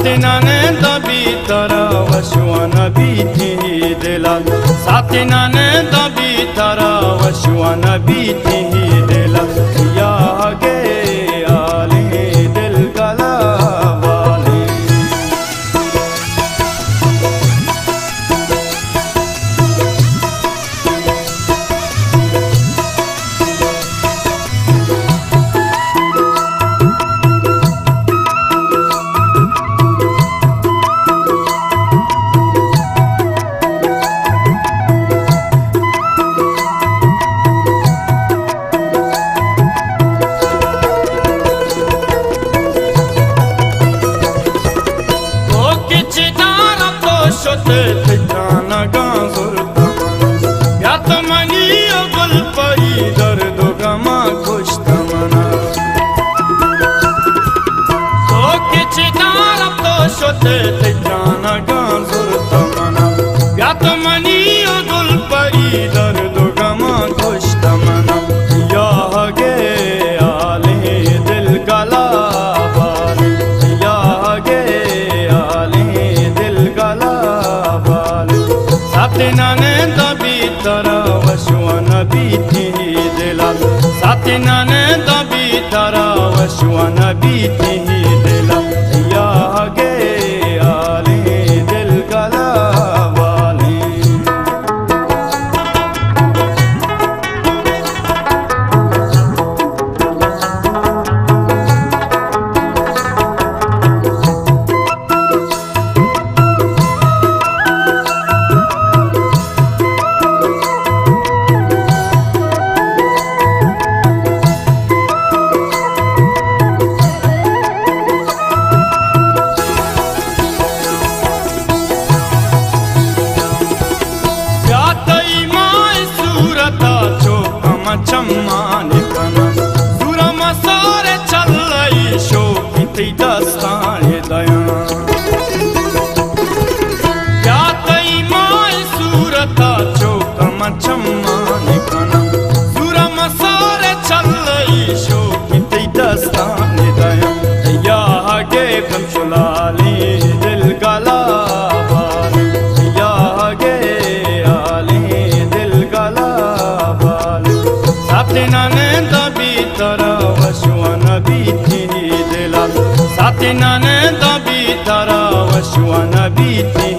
ساتینانے دبی ترا وشوان بیتی دلا، ساتینانے دبی ترا وشوان بیتی دلا، یا گے آلی دل گلا والی۔ تو کہ چہ دار ءَ تو شت، تئی ترانگاں زرت من ءَ۔ یا تو منی ءُ گل پری، درد ءُ غماں کشت من ءَ۔ تو کہ چہ دار ءَ تو شت، تئی ترانگاں زرت من ءَ۔ یا تو منی ءُ گل پری، درد ءُ غماں کشت من ءَ۔ یا گے آلی دل گلا بالی، یا گے آلی دل گلا بالی۔ ساتینانے دبی ترا وشوان بیتی دلا، ساتینانے دبی ترا وشوان بیتی دلا، یا گے آلی دل گلا بالی۔ یا تئی ماہ صورتا چو ہم چمان کناں، زورم سار چلئی شوقی تئی دستان دیاں۔ یا تئی ماہ صورتا چو ہم چمان کناں، زورم سار چلئی شوقی تئی دستان دیاں۔ یا گے شلالی دل گلا بالی، یا گے آلی دل گلا بالی۔ ساتینانے دبی ترا وشوان بیتی دلا، ساتینانے دبی ترا وشوان بیتی